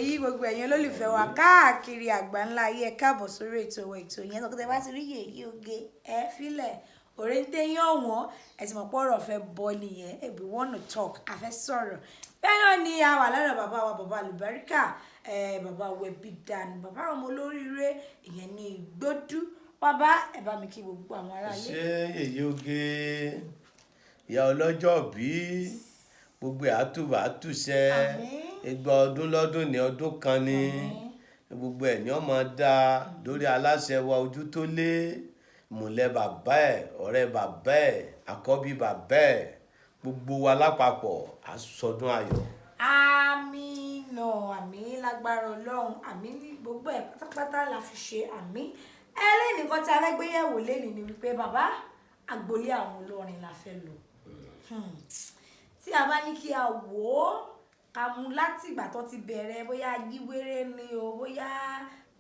yí gbogbo ẹ̀yin olólùfẹ́ wa káàkiri àgbáńlá ayé, ẹ káàbọ̀ sórí ètò wa, ètò yẹn tọkọtẹ bá ti rí yèyí oge ẹ fílẹ̀ òrèǹté yín ọ̀wọ́n, ẹ ti mọ̀ pé ọ̀rọ̀ fẹ́ bọ́ nìyẹn. We wanna talk, a fẹ́ sọ̀rọ̀. Bẹ́ẹ̀ náà ni a wà lọ́dọ̀ bàbá wa, bàbá àlùbáríkà, bàbá wẹ̀bí dànù, bàbá àwọn ọmọ olóríire, ìyẹn ní Ìgbódú. Bàbá, ẹ bá mi kí gbogbo àwọn aráalé. Ṣé èyí oge ìyá ọlọ́jọ́ bí gbogbo ẹ̀ àtúbà àtúnṣe? Àmín. Igba ọdún lọ́dún ní ọdún kan ní gbogbo ẹ̀ ní ọmọ dá lórí aláṣẹ wa, ojú tó lé mùlẹ̀ bàbá ẹ̀, ọ̀rẹ́ bàbá ẹ̀, àkọ́bí bàbá ẹ̀, gbogbo wa lápapọ̀ àsọdún ayọ̀. Àmín náà, àmín, lágbára Ọlọ́run, àmín ní gbogbo ẹ̀ pátápátá la fi ṣe àmín. Ẹlẹ́nìí kan tí a fẹ́ gbé yẹ̀wò lénìí ni wípé, bàbá, agboolé àwọn olórin la fẹ́ lò. Tí a bá ní kí a wò ó, ká mú láti ìgbà tó ti bẹ̀rẹ̀, bóyá yíwéré ni o, bóyá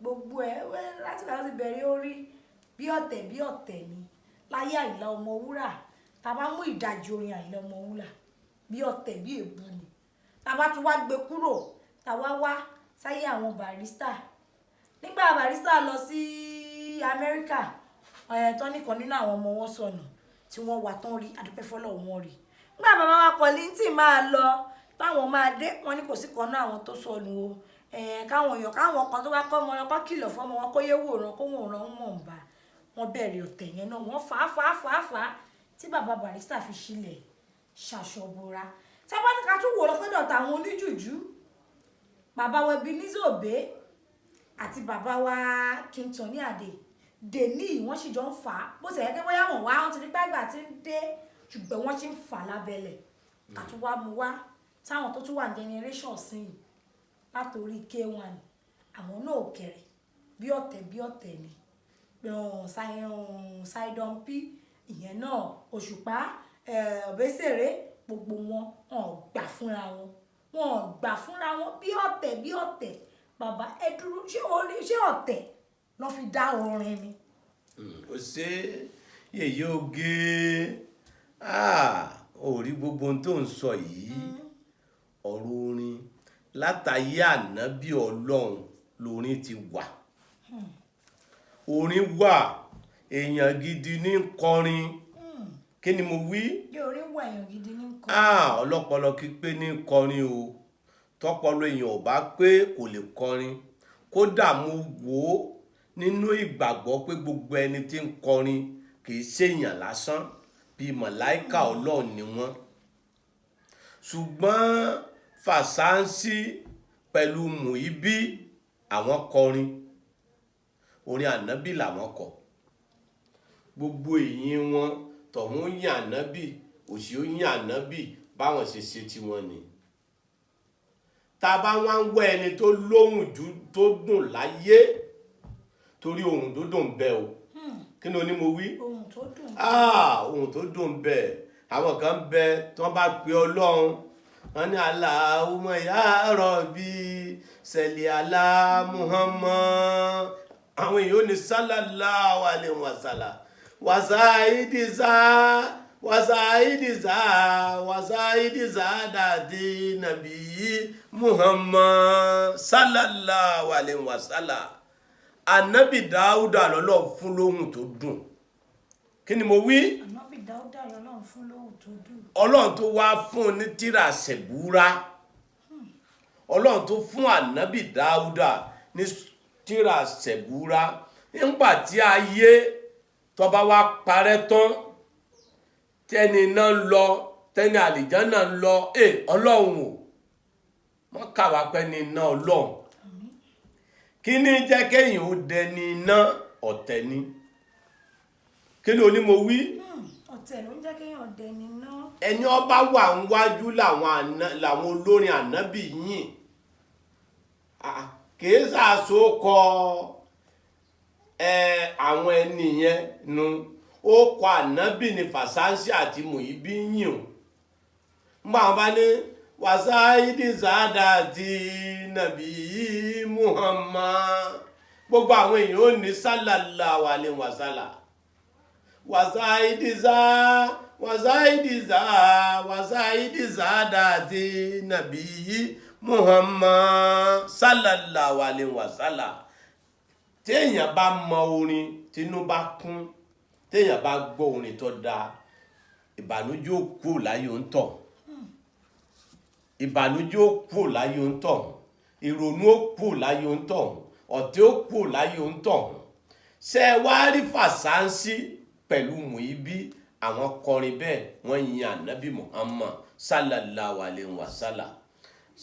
gbogbo ẹ̀, láti ìgbà tó ti bẹ̀rẹ̀ orí, bí ọ̀tẹ̀ bí ọ̀tẹ̀ ni láyé Àyìnlá Ọmọwúrà. Tá a bá mú ìdajì orin Àyìnlá Ọmọwúrà, bí ọ̀tẹ̀ bí èébú ni. Tá a bá tún wá gbé kúrò, tá a wá wá sáyé àwọn Barrister, nígbà Barrister lọ sí Amẹ́ríkà ẹ̀ tán, nìkan nínú àwọn ọmọ wọn sọnù tí wọ́n wà tán rí, adúpẹ́ fọlọ́ wọn rí. Nígbà bàbá wa Kollington máa lọ, táwọn máa dé, wọn ní kò sí kan náà àwọn tó sọnù o, káwọn èèyàn, káwọn kan tó bá kọ́ ọmọ wọn kọ́ kìlọ̀ fọ́mọ wọn kó yé wòran, kó wòran ń mọ̀ ń bá wọn bẹ̀rẹ̀ ọ̀tẹ̀ yẹn náà. Wọ́n fà á fà á fà á fà á tí bàbá Barrister fi sílẹ̀ ṣàṣọbora. Sábà ní ká tún wò lọ sọ́dọ̀ tàwọn oníjùjú, bàbá wa Ebenezer Obey àti bàbá wa King Sunny Adé dèní, wọ́n sì jọ ń fà á. Bó ṣe yẹ kí bóyá wọ́n wá, wọ́n ti rí pàgbà tí ń dé, ṣùgbọ́n wọ́n sì ń fà á lábẹ́lẹ̀. Ká tún wá mú wá táwọn tó tún wà ní generation sí i, látòrí K1, àwọn náà ò kẹrẹ, bí ọ̀tẹ̀ bí ọ̀tẹ̀ ni. Sidon P, ìyẹn náà, Òṣùpá, Òbésèré, gbogbo wọn, wọn ò gbà fúnra wọn, wọn ò gbà fúnra wọn, bí ọ̀tẹ̀ bí ọ̀tẹ̀. Bàbá, ẹ dúró, ṣé orin, ṣé ọ̀tẹ̀ lọ́ fi dá orin ni? Ó ṣe yèyé oge, ó rí gbogbo ohun tó ń sọ yìí, ọ̀rọ̀ orin látàyé ànábì Ọlọ́run lórin ti wà. Orin wà, èèyàn gidi ní kọrin. Kí ni mo wí? Bí orin wà, èèyàn gidi ní kọ. Ọlọ́pọlọ pípé ní kọrin o. Tọpọlọ èèyàn ò bá pé, kò lè kọrin. Kódà mo wò ó nínú ìgbàgbọ́ pé gbogbo ẹni tí ń kọrin kì í ṣèèyàn lásán, bíi màláìka Ọlọ́run ni wọ́n. Ṣùgbọ́n Fàṣáǹsì pẹ̀lú Mùíbí, àwọn kọrin, orin ànábì làwọn kọ. Gbogbo ìyìn wọn, tọ̀hún yìn ànábì, òsì ó yìn ànábì, báwọn ṣe ṣe tiwọn ni. Tá a bá wá ń wá ẹni tó lóhùn jù, tó dùn láyé, torí ohùn tó dùn bẹ o. Kí ni o ní mo wí? Ohun tó dùn. Ah, ohun tó dùn bẹ. Àwọn kan bẹ tí wọ́n bá pe Ọlọ́run, wọ́n ní "Allahumma ya Rabbi salli ala Muhammad", àwọn èèyàn ò ní "sallallahu alaihi wasallam", wàsáìdìsá wàsáìdìsá wàsáìdìsá dàdí nàbí Muhammad sallallahu alaihi wasallam. Anabi Dáúdà lọ́lọ́ fún lóhùn tó dùn. Kí ni mo wí? Ànábì Dáúdà lọ́lọ́run fún lóhùn tó dùn. Ọlọ́run tó wá fún un ní tírà Sẹ̀búrà, Ọlọ́run tó fún ànábì Dáúdà ní tírà Sẹ̀búrà, nígbà tí ayé tó bá wá parẹ́ tán, tẹ́ni náà ń lọ, tẹ́ni àlìjánà ń lọ, ẹ Ọlọ́run ò wọ́n kà wá pẹ́ ní iná. Ọlọ́run, kí ní jẹ́ kéèyàn ó dẹni iná? Ọ̀tẹ̀ ni. Kí ló ní mo wí? Ọ̀tẹ̀ ló ń jẹ́ kéèyàn dẹni náà. Ẹni ọba wà níwájú làwọn olórin ànábì yìn. Ah, kìí sàṣó kọ ẹ àwọn ẹni yẹn nu, ó kọ ànábì ní Fàṣáǹsì àti Mùíbí yìn o. Nígbà wọn bá ní wàsáìdì sáádà àti nàbí Muhammad, gbogbo àwọn èèyàn ò ní sallallahu alaihi wasallam, wàsáìdìsá wàsáìdìsá wàsáìdìsá dàtí nàbí. Muhammad sallallahu alaihi wasallam. Téèyàn bá mọ orin, tínú bá kún, téèyàn bá gbọ́ orin tó dáa, ìbànújẹ́ ó kúrò láyé ń tọ̀, ìbànújẹ́ ó kúrò láyé ń tọ̀, ìrònú ó kúrò láyé ń tọ̀, ọ̀tẹ̀ ó kúrò láyé ń tọ̀. Ṣé ẹ wá rí Fàṣánsí pẹ̀lú Mùíbí, àwọn kọrin bẹ́ẹ̀, wọ́n yin ànábì Muhammad sallallahu alayhi wa sallam.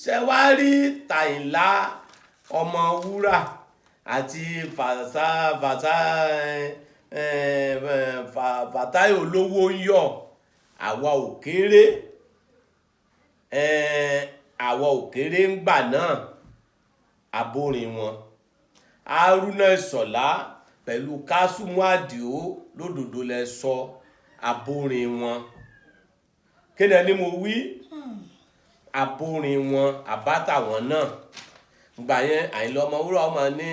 Ṣé wá rí Tàyìnlá Ọmọwúrà àti Fàṣà Fàṣà ẹ, ẹ, Fàtáì Olówó ń yọ̀, àwa ò kéré, àwa ò kéré ń gbà náà, aborin wọn Haruna Ìṣọ̀lá pẹ̀lú Kásùmù Àdìó lódòdó lẹ sọ, aborin wọn. Kí ni ẹni mo wí? Aborin wọn àbátàwọn náà gbà yẹn. Àyìnlá Ọmọwúrà ọmọ ní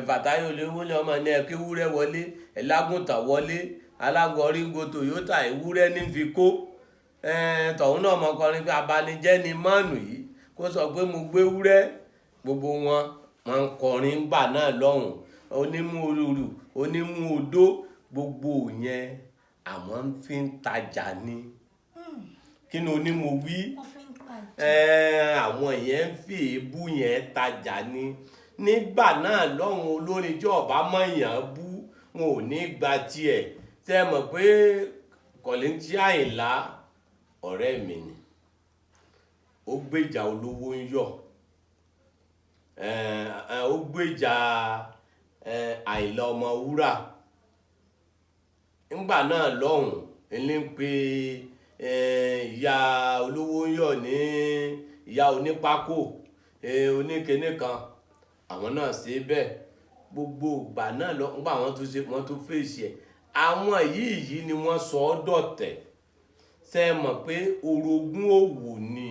Fàtáyé Olówó ní ọmọ ní ẹkẹ ewúrẹ́ wọlé, ẹlágùntàn wọlé, alágọrígo Toyota ewúrẹ́ ní fi kó tọ̀hún náà. Ọmọkùnrin pé abanijẹ́ ni mọ́ọ̀nù yìí kó sọ pé mo gbé ewúrẹ́. Gbogbo wọn wọn ń kọrin gbà náà lọ́hùn, onímú olùrù, onímú odó, gbogbo yẹn àwọn ń fi ń tajà ni. Kí ni onímọ̀ wí? Wọ́n fi ń tajà. Àwọn yẹn ń fi èébú yẹn tajà ni nígbà náà lọ́hùn. Olórin tí ọba mọ̀yàn bú, wọn ò ní gba tiẹ̀. Tẹ́ ẹ mọ̀ pé Kọ̀lìntì Àyìnlá ọ̀rẹ́ mi ni, ó gbèjà Olówó ń yọ̀, ó gbèjà Àyìnlá Ọmọwúrà ńgbà náà lọ́hùn. Ní pé ìyá Olówó ń yọ̀ ní ìyá onípákó, oníkinní kan, àwọn náà ṣe bẹ́ẹ̀ gbogbo ìgbà náà lọ. Ńgbà wọ́n tún ṣe, wọ́n tún fèsì ẹ̀. Àwọn yìí ni wọ́n sọ ọ́ dọ̀tẹ̀. Ṣe é mọ̀ pé orogún òwò ni?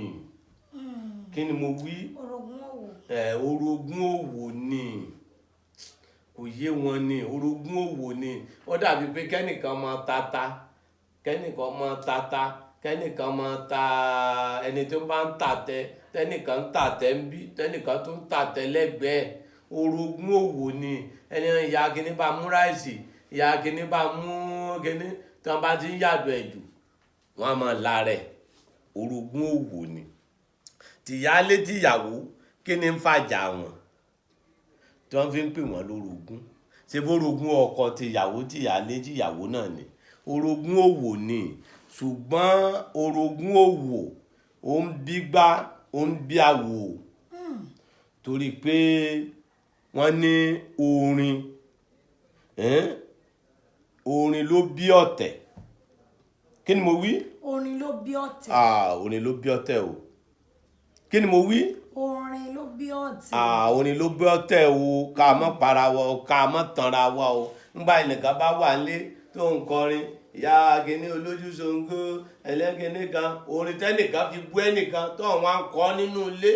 Kí ni mo wí? Orogún òwò. Orogún òwò ni, kò yé wọn ni. Orogún òwò ni. Ó dàbí pé kẹ́nìkan máa tata, kẹ́nìkan máa tata, kẹ́nìkan máa ta, ẹni tó bá ń tàtẹ, tẹ́nìkan ń tàtẹ ń bí, tẹ́nìkan tó ń tàtẹ lẹ́gbẹ̀ẹ́. Orogún òwò ni. Ẹni ìyá kínní bá mú ráìsì, ìyá kínní bá mú kínní, tí wọ́n bá ti ń yàdọ̀ ẹ̀ jù, wọ́n á máa la rẹ̀. Orogún òwò ni. Tìyálé tìyàwó, kí ni ń fàjà wọn tí wọ́n fi ń pè wọ́n lórogún? Ṣe bórogún ọkọ tìyàwó, tìyálé tìyàwó náà ni? Orogún òwò ni. Ṣùgbọ́n orogún òwò ó ń bí gbá, ó ń bí àwò, torí pé wọ́n ní orin, orin ló bí ọ̀tẹ̀. Kí ni mo wí? Orin ló bí ọ̀tẹ̀. Ah, orin ló bí ọ̀tẹ̀ o. Kí ni mo wí? Orin ló bí ọ̀tẹ̀. Ah, orin ló bí ọ̀tẹ̀ o. Ká mọ́ para wa o, ká mọ́ tanra wa o. Ńgbà ẹnìkan bá wà nílé tó ń kọrin, ìyá kìíní olójú ṣòǹgó ẹlẹ́kìíní kan, orin tẹ́nìkan fi bú ẹnìkan tó wọn á kọ́ nínú ilé.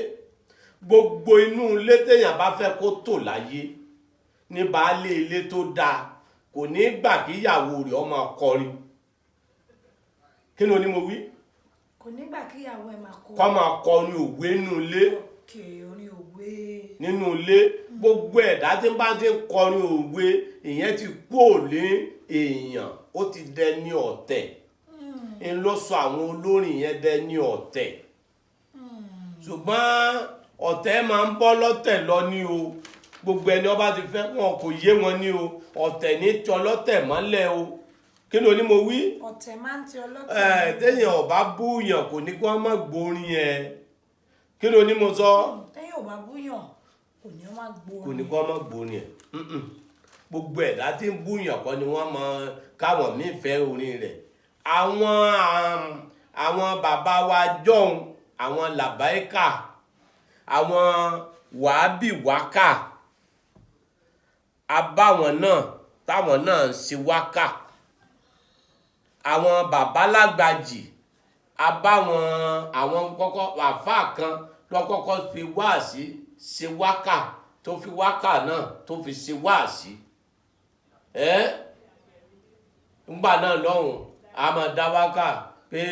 Gbogbo inú ilé téèyàn bá fẹ́ kó tò láyé ní baálé ilé tó dáa, kò ní gbà kí ìyàwó rẹ̀ ó máa kọrin. Kí ni oní mo wí? Kò nígbà kíyàwó ẹ̀ máa kọ. Kó máa kọrin òwe nínú ilé. Òkè orin òwe. Nínú ilé, gbogbo ẹ̀dá tí ń bá ti ń kọrin òwe, ìyẹn ti kú òlé èèyàn, ó ti dẹni ọ̀tẹ̀. Ń lọ sọ àwọn olórin yẹn dẹni ọ̀tẹ̀. Ṣùgbọ́n ọ̀tẹ̀ máa ń bọ́ lọ́tẹ̀ lọ ní o. Gbogbo ẹni ọba ti fẹ́ wọn kò yé wọn ní o. Ọ̀tẹ̀ ní tí ọlọ́tẹ̀ mọ́lẹ̀ o. Kí ló ní mo wí? Ọ̀tẹ̀ máa ń ti ọlọ́tẹ̀. Téèyàn ọba búyàn, kò ní kí wọ́n má gbórin ẹ. Kí ló ní mo sọ? Téèyàn ò bá búyàn, kò ní wọ́n má gbórin. Kò ní kí wọ́n má gbórin ẹ̀. Gbogbo ẹ̀dá tí ń búyàn kọ́ ni wọ́n mọ káwọn míì fẹ́ orin rẹ̀. Àwọn bàbá wa jọ̀hún, àwọn làbáìkà, àwọn wàábì wákà, abáwọn náà táwọn náà ń ṣe wákà, àwọn bàbá lágbàjì, abáwọn, àwọn kọ́kọ́ àfáà kan lọ́kọ́kọ́ fi wáàsí ṣe wákà, tó fi wákà náà tó fi ṣe wáàsí ẹ́. Ńgbà náà lọ́hùn, a máa dá wákà. Pé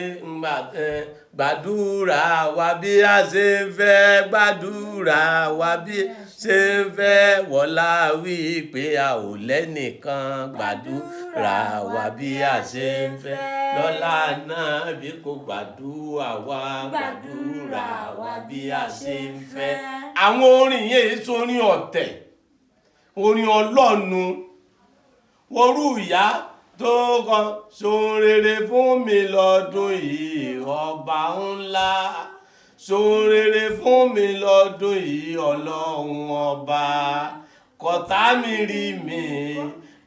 gbàdúrà wa bí a ṣe ń fẹ́, gbàdúrà wa bí a ṣe ń fẹ́, wọ́lá wí pé a ò lẹ́nìkan, gbàdúrà wa bí a ṣe ń fẹ́, lọ́lá náà bí kò gbàdúrà wa, gbàdúrà wa bí a ṣe ń fẹ́. Àwọn orin yẹn èso orin ọ̀tẹ̀, orin ọlọ́nu orú ìyá tó kan ṣohun rere fún mi lọ́dún yìí, ọba ńlá, ṣohun rere fún mi lọ́dún yìí, ọlọ́run ọba, kọ̀tá mi rí mi,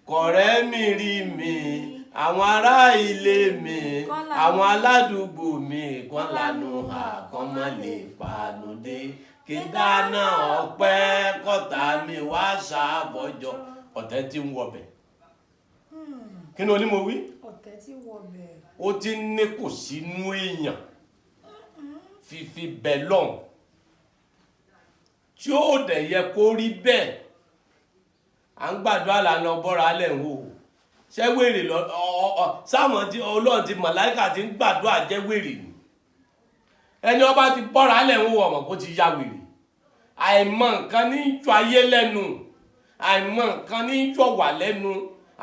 kọ̀rẹ́ mi rí mi, àwọn ará ilé mi, àwọn aládùúgbò mi, kán lanu hà kán má lè panu dé, kí n dáná ọpẹ́, kọ́tà mi wá ṣàbọ̀jọ. Ọ̀tẹ̀ tí ń wọbẹ̀. Kí ni onímọ̀ wí? Ọ̀tẹ̀ tí wọbẹ̀. Ó ti ní kò sínú èèyàn fífi bẹ̀ lọ́hùn tí ó dẹ̀ yẹ kó rí bẹ́ẹ̀. À ń gbàdúrà là ń lọ bọ́ra alẹ́ ń wò ó ṣé wèrè lọ ọ sáwọn tí ọlọ́run ti màláìkà ti ń gbàdúrà jẹ́ wèrè ni. Ẹni ọba ti bọ́ra alẹ́ ń wò ọmọ kó ti ya wèrè. Àìmọ̀ nǹkan ní í jọ ayé lẹ́nu, àìmọ̀ nǹkan ní í jọ wà lẹ́nu,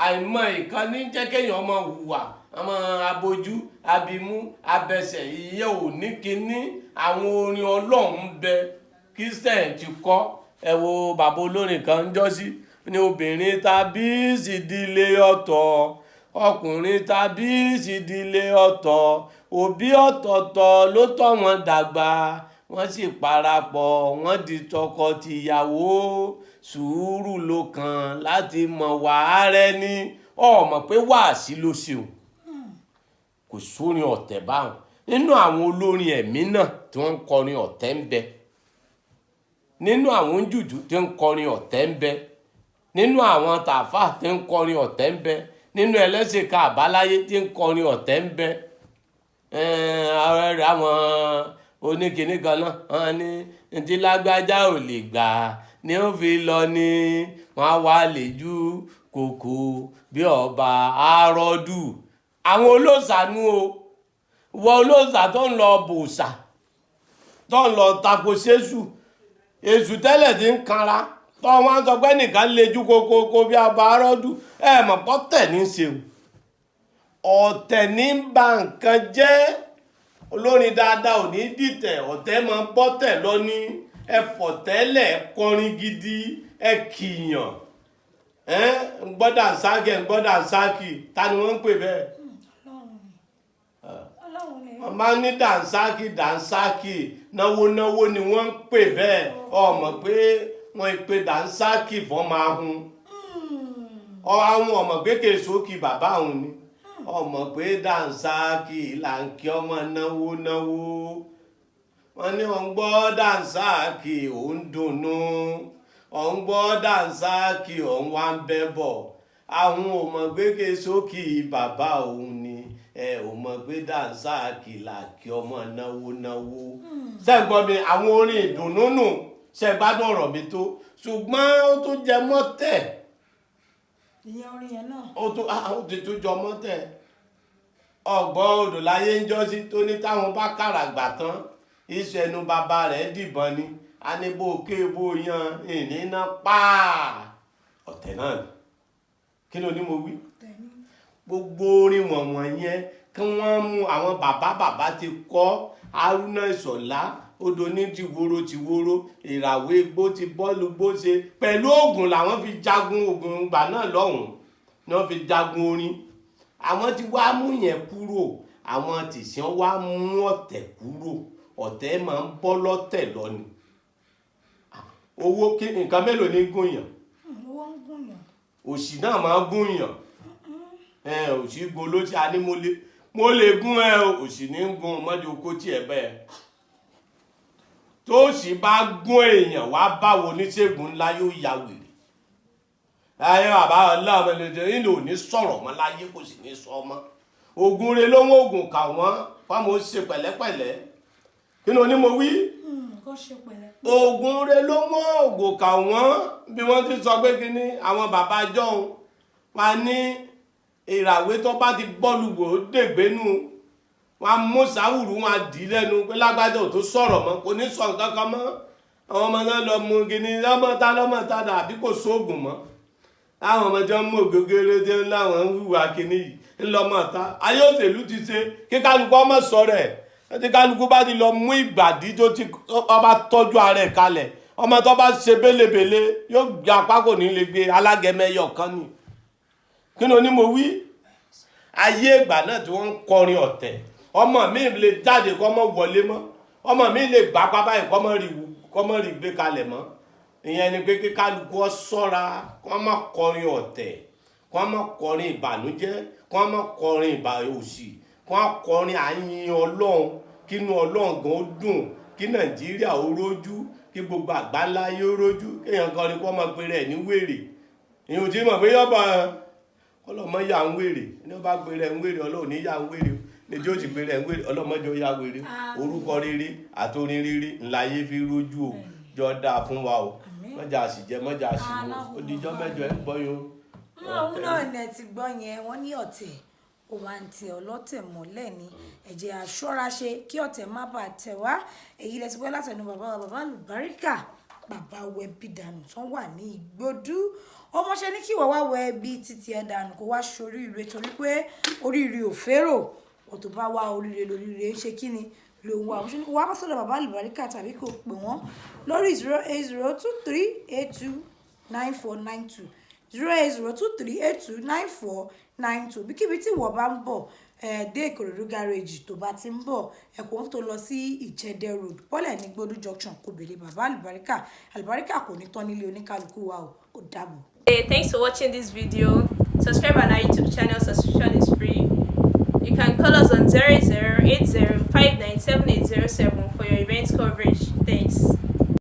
àìmọ̀ nǹkan ní jẹ́ kéèyàn ọmọ hùwà ọmọ abojú abimú abẹsẹ̀. Ìyẹn ò ní kinní. Àwọn orin ọlọ́run ń bẹ, Christian ti kọ́. Ẹ wo bàbá olórin kan ń jọ́sí ní obìnrin tàbí ìsìdílé ọ̀tọ̀, ọkùnrin tàbí ìsìdílé ọ̀tọ̀, òbí ọ̀tọ̀ọ̀tọ̀ ló tọ́ wọn dàgbà, wọ́n sì parapọ̀, wọ́n di tọkọ-tìyàwó, sùúrù ló kàn láti mọ̀ wá rẹ ní ọmọ pé wàásí ló ṣeun. Kò sórin ọ̀tẹ̀ báwọn. Nínú àwọn olórin ẹ̀mí náà tí wọ́n ń kọrin ọ̀tẹ̀ ń bẹ, nínú àwọn jùjú tí ń kọrin ọ̀tẹ̀ ń bẹ, nínú àwọn tàfà tí ń kọrin ọ̀tẹ̀ ń bẹ, nínú ẹlẹ́sìn kan àbáláyé tí ń kọrin ọ̀tẹ̀ ń bẹ. Àwọn oníkìní kan náà wọ́n ní ntí lágbájá ò lè gbà ni ó fi lọ ní wọ́n á wá lè ju kòkò bí ọba àròdù. Àwọn olóòṣàánú o, wọ olóòṣà tó ń lọ bòòṣà, tó ń lọ tako ṣéṣù, èṣù tẹ́lẹ̀ tí ń kanra, tó wọ́n sọ pé nìkan lejú kokoko bí ọba àròdù. Ẹ mọ̀ pọ́tẹ̀ ní í ṣe o, ọ̀tẹ̀ ní ń ba nǹkan jẹ́. Olórin dáadáa ò ní dìtẹ̀, ọ̀tẹ̀ máa ń bọ́tẹ̀ lọ ní. Ẹ fọ̀tẹ́lẹ̀ kọrin gidi, ẹ kìyàn. Ẹ ń gbọ́dà sáàkì, ẹ ń gbọ́dà sáàkì. Ta ni wọ́n ń pè bẹ́ẹ̀? Ọlọ́run ni. Wọ́n máa ń ní dànsáàkì, dànsáàkì, náwó náwó ni wọ́n ń pè bẹ́ẹ̀. Ọmọ pé wọ́n ń pe dànsáàkì fọ́n máa hun àwọn ọmọ pé kèsókì bàbá òun ni. Ọmọ pé dànsáàkì là ń kí ọmọ náwó náwó. Wọ́n ní òun gbọ́ dànsáàkì, òun dùnnú, òun gbọ́ dànsáàkì, òun wá ń bẹ́ bọ̀. Àwọn ò mọ̀ pé kèsókì bàbá òun ni. Ẹ ò mọ̀ pé dànsáàkì là kí ọmọ náwó náwó. Ṣé ń gbọ́ mi? Àwọn orin ìdùnnú nù. Ṣé gbádùn ọ̀rọ̀ mi tó? Ṣùgbọ́n ó tún jẹ mọ́tẹ̀. Ìyẹn orin yẹn náà. Ó ti tún jọ mọ́tẹ̀. Ọgbọ́n odò láyé ń jọ́sí tó ní táwọn bá kàràgbà tán, iṣu ẹnu bàbá rẹ̀ dìbọn ni a ní bó ké bó yan ìníná pàà. Ọ̀tẹ̀ náà ni. Kí ló ní mo wí? Ọ̀tẹ̀ ni. Gbogbo orin wọ̀nwọ̀n yẹn kí wọ́n mú. Àwọn bàbá bàbá ti kọ́ Haruna Ìṣọ̀lá odò ní tìworo tìworo, ìràwé igbó ti bọ́ọ̀lù gbó ṣe pẹ̀lú oògùn làwọn fi jagun oògùn ìgbà náà lọ́hùn-ún ni wọ́n fi jagun orin. Àwọn ti wá mú yẹn kúrò, àwọn tìṣán wá mú ọ̀tẹ̀ kúrò. Ọ̀tẹ̀ máa ń bọ́ lọ́tẹ̀ lọ ni. Owó kí nǹkan mélòó ní gùn yàn? Owó ń gùn yàn. Òṣì náà máa gùn yàn. Ẹ òṣì gun ló ti a ní mo lè gún ẹ o, òṣì ní gún mọ́jú kó tiẹ̀ bẹ́ẹ̀. Tó sì bá gún èèyàn wá báwo oníṣègùn ńlá yóò ya wèrè ayé bàbá ọlọ́run ẹlẹ́dẹ̀ ìlú ò ní sọ̀rọ̀ mọ́ láyé, kò sì ní sọ mọ́. Ògùn re ló ń oògùn kà wọ́n fáwọn ó ṣe pẹ̀lẹ́pẹ̀lẹ́. Kí ni onímọ̀ wí? Kó ṣe pẹ̀lẹ́. Ògùn re ló wọ́n ògùn kà wọ́n. Bí wọ́n ti sọ pé kí ni àwọn bàbá jọ̀hún wa ní ìràwé tó bá ti bọ́ọ̀lù wò ó dègbénu. Wọn á mú sáwùrú, wọn á dì í lẹ́nu pé lágbájá ò tó sọ̀rọ̀ mọ́, kò ní sọ nǹkan kan mọ́. Àwọn ọmọ náà lọ mú kíní lọ́mọ ta lọ́mọ ta dà àbí kò sóògùn mọ́. Àwọn ọmọ tí wọ́n mú ògógóró tí wọ́n láwọn ń hùwà kíní yìí ńlọmọ ta. Ayé òṣèlú ti ṣe kí kálukú ọmọ sọ̀rọ̀ ẹ̀. Tí kálukú bá ti lọ mú ìgbàdí tó ti ọba tọ́jú ara ẹ̀ kalẹ̀, ọmọ tó bá ṣe bélebèle yóò gbé apá, kò ní lè gbé. Alágẹmẹyọ kan ni. Kí ni onímọ̀ wí? Ayé ìgbà náà tí wọ́n ń kọrin ọ̀tẹ̀, ọmọ mi lè jáde kọ́ mọ́ wọlé mọ́, ọmọ mi lè gbà pápá yìí kọ́ mọ́ rí gbé kalẹ̀ mọ́. Ìyẹn ni pé kí kálukú ọ ṣọ́ra, kọ́ mọ́ kọrin ọ̀tẹ̀, kọ́ mọ́ kọrin ìbànújẹ́, kọ́ mọ́ kọrin ìbà òṣì, kọ́ kọrin àyìn Ọlọ́run, kínú Ọlọ́run gan ó dùn, kí Nàìjíríà ó rójú, kí gbogbo àgbáńlá yóò rójú. Kéèyàn kọrin kọ́ mọ́ pé rẹ̀ ní wèrè, ìyẹn ò tí mọ̀ pé yọ́bọ̀ ọlọ́mọ yà ń wèrè. Ní ó bá gbé rẹ̀ ń wèrè, Ọlọ́run ní yà ń wèrè o. Ní tí ó ti gbé rẹ̀ ń wèrè, ọlọ́mọdé ó yà wèrè. Orúkọ rere àtorin rere ńláyé fi rójú o. Jọ dáa fún wa o. Mọ́jà sì jẹ, mọ́jà sì mú. Ó dijọ́ mẹ́jọ, ẹ̀ ń gbọ́ yín o. Òun náà ní ẹ ti gbọ́ yẹn. Wọ́n ní ọ̀tẹ̀, ó máa ń tẹ ọlọ́tẹ̀ mọ́lẹ̀ ní. Ẹ jẹ́ á ṣọ́ra ṣe kí ọ̀tẹ̀ má bàa tẹ̀ wá. Èyí lẹ ti gbọ́ látẹnu bàbá wa, bàbá àlùbáríkà, bàbá wẹbí dànù tán wà ní Ìgbòdú. Ọmọọṣẹ́ ní kí ìwọ wá wẹ ẹbí títí ẹ dànù, kó wá ṣoríire, torí pé oríire ò férò. Ọ̀ tó bá wá oríire lóríire ń ṣe kí ni lòun wà. Ọmọọṣẹ́ ní kó wá bá sọ̀dọ̀ bàbá àlùbáríkà tàbí kó pè wọ́n lórí 08023829492, 08023829492. Bíkíbi tí ìwọ bá ń bọ̀, dé Ìkòròdú garage. Tó bá ti ń bọ̀, ẹ̀kọ́ tó lọ sí Ìjẹ̀dẹ̀ Road, bọ́lẹ̀ ní Gbódú Junction, kò béèrè bàbá àlùbáríkà. Àlùbáríkà kò ní tán nílé oníkálukú wa o. Ó dàbọ̀. Hey, thanks for watching this video. Subscribe on our YouTube channel, subscription is free. You can call us on 0080 for your event coverage.